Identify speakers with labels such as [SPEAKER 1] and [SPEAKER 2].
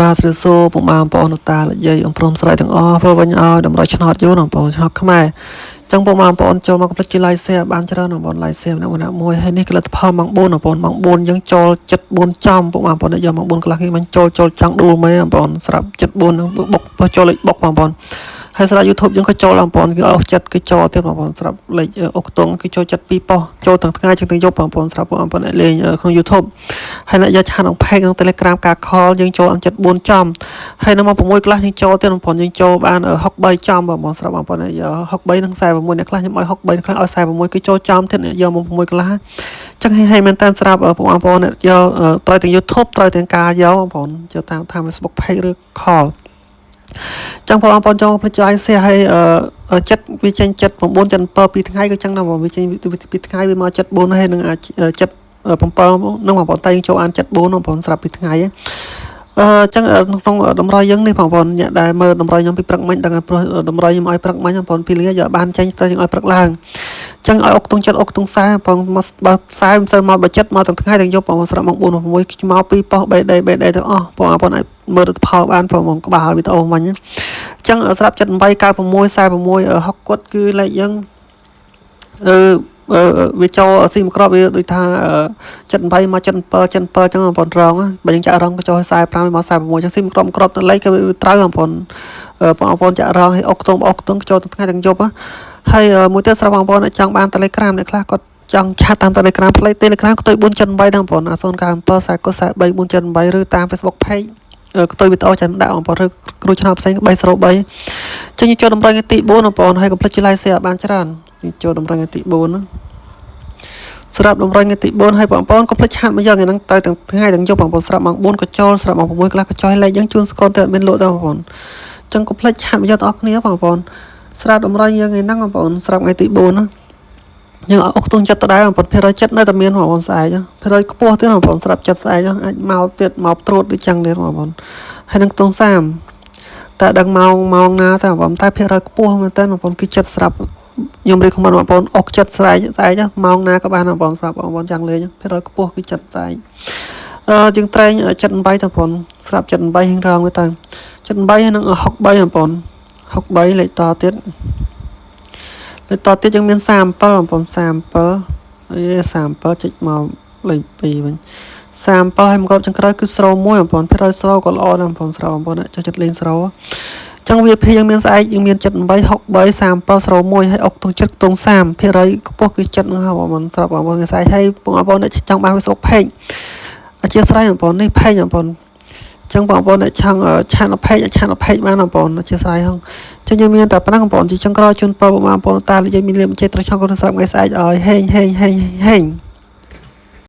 [SPEAKER 1] បាទស្រីសួរពុកម៉ែបងប្អូនតាលយាយអំព្រមស្រ័យទាំងអស់ព្រោះវិញឲ្យតម្រុយឆ្នោតយូរបងប្អូនឆ្នោតខ្មែរចឹងពុកម៉ែបងប្អូនចូលមកកុំភ្លេចជួយ like share បានច្រើនបងប្អូន like share ម្នាក់ម្នាក់មួយហើយនេះផលិតផលម៉ោង4បងប្អូនម៉ោង4យើងចូល74ចំពុកម៉ែបងប្អូនយកម៉ោង4កន្លះគេមិនចូលចូលចង់ដួលមេបងប្អូនស្រាប់74នឹងបុកបើចូលលេខបុកបងប្អូនហើយស្រាប់ YouTube យើងក៏ចូលបងប្អូនគឺអស់ចិត្តគឺចូលទៀតបងប្អូនស្រាប់លេខអុកតុងគឺចូលចិត្ត2ប៉ុស្តិ៍ចូលទាំងថ្ងៃទាំងយប់បងប្អូនស្រាប់បងប្អូនអ្នកលេងក្នុង YouTube ហើយអ្នកយក chat ក្នុង page ក្នុង Telegram ការ call យើងចូលអង្គចិត្ត4ចំហើយនៅម៉ោង6កន្លះយើងចូលទៀតបងប្អូនយើងចូលបាន63ចំបងប្អូនស្រាប់បងប្អូនយក63និង46អ្នកខ្លះខ្ញុំឲ្យ63អ្នកខ្លះឲ្យ46គឺចូលចំទៀតអ្នកយកម៉ោង6កន្លះចឹងហើយមែនតើស្រាប់បងប្អូនអ្នកយកត្រូវទាំង YouTube ត្រូវទាំងការយកបងប្អូនយកតាមតាម Facebook page ឬ call ចឹងបងប្អូនចង់ភ្លេច like share ហើយចិត្តវាចេញចិត្ត9 7ពីថ្ងៃក៏ចឹងដែរបងវាចេញពីថ្ងៃវាមកចិត្ត4ហើយនឹងអាចចិត្ត7នឹងបងប្អូនតែយើងចូលអានចិត្ត4បងប្អូនស្រាប់ពីថ្ងៃអឺចឹងក្នុងតម្រុយយើងនេះបងប្អូនអ្នកដែលមើលតម្រុយខ្ញុំពីព្រឹកមិញដឹងព្រោះតម្រុយខ្ញុំឲ្យព្រឹកមិញបងប្អូនពីលាយកបានចេញទៅយើងឲ្យព្រឹកឡើងចឹងឲ្យអុកតុងចិត្តអុកតុងខ្សែបងមកបើខ្សែមិនសូវមកបើចិត្តមកទាំងថ្ងៃទាំងយប់បងប្អូនស្រាប់ម៉ោង4 6មកពីប៉ុស្ 3D 3D ទាំងអស់បងប្អូនអាចមើលលទ្ធផលបានបងក្បាលវីដេអូមិញចឹងស្រាប់ចិត្ត8 96 46 60គាត់គឺលេខយើងអឺវាចូលស៊ីមួយក្របវាដូចថា78មក77 77ចឹងបងប្អូនរងបើយើងចាក់រងក៏ចូល45មក46ចឹងស៊ីមួយក្របក្របទៅលេខក៏វាត្រូវបងប្អូនបងប្អូនចាក់រងឲ្យអុកតុងអុកតុងចូលទាំងថ្ងៃទាំងយប់ហើយមួយទៀតស្រាប់បងប្អូនចង់បាន Telegram អ្នកខ្លះគាត់ចង់ chat តាម Telegram ផ្លេច Telegram ខ្ទុយ478ដែរបងប្អូន097 40 43 478ឬតាម Facebook page ខ្ទុយវីដេអូចាំដាក់បងប្អូនឬគ្រូឆ្នោតផ្សេង303ចឹងយើងចូលតម្រុយថ្ងៃទី4បងប្អូនហើយកុំភ្លេចជួយ like share បានច្រើនយើងចូលតម្រុយថ្ងៃទី4ណាស្រាប់តម្រុយថ្ងៃទី4ហើយបងប្អូនកុំភ្លេច chat មកយកថ្ងៃហ្នឹងទៅទាំងថ្ងៃទាំងយប់បងប្អូនស្រាប់ម៉ោង4ក៏ចូលស្រាប់ម៉ោង6ខ្លះក៏ចុះលេខយើងជូនស្កូនទៅអត់មានលក់ទេបងប្អូនចឹងកុំភ្លេច chat មកយកទាំងអស់គ្នាបងប្អូនស្រាប់តម្រុយយើងថ្ងៃហ្នឹងបងប្អូនស្រាប់ថ្ងៃទី4ណាយើងអុកទងចិត្តដដែលបងប្អូនភាគរយចិត្តនៅតែមានបងប្អូនស្អែកភាគរយខ្ពស់ទៀតបងប្អូនស្រាប់ចិត្តស្អែកអាចមកទៀតមកត្រួតដូចចឹងទៀតបងប្អូនហើយនឹងខ្ទង់30តែដឹងម៉ោងម៉ោងណាតែបងប្អូនតែភាគរយខ្ពស់មែនតើបងប្អូនគឺចិត្តស្រាប់ខ្ញុំ recommend បងប្អូនអុកចិត្តស្អែកស្អែកម៉ោងណាក៏បានបងប្អូនស្រាប់បងប្អូនចង់លេងភាគរយខ្ពស់គឺចិត្តស្អែកអឺយើងត្រែងចិត្ត8ទៅបងប្អូនស្រាប់ចិត្ត8ហិងរងវាទៅចិត្ត8ហើយនឹង63បងប្អូន63លេខតទៀតលេខតទៀតយើងមាន37បងប្អូន37អី37ចុចមកលេខ2វិញ37ហើយមកចុងក្រោយគឺស្រូវមួយបងប្អូនភាគរយស្រូវក៏ល្អដែរបងប្អូនស្រូវបងប្អូនចូលចិត្តលេងស្រូវចឹងវាភីយើងមានស្អែកយើងមាន78 63 37ស្រូវមួយហើយអុកទងចិត្តទង30ភាគរយខ្ពស់គឺចិត្តហ្នឹងហើយបងប្អូនស្រាប់បងប្អូនស្អែកហើយបងប្អូនចង់បាន Facebook page អធិស្ឋានបងប្អូននេះ page បងប្អូនចឹងបងប្អូនអ្នកឆាំង chat page chat page បានបងប្អូនអធិស្ឋានហងចឹងយើងមានតែប៉ុណ្ណឹងបងប្អូនជាចុងក្រោយជូនពរបងប្អូនតានិយាយមានលៀបចេះត្រូវឆောင်းកូនស្រាប់ថ្ងៃស្អែកឲ្យហេងហេងហេងហេង។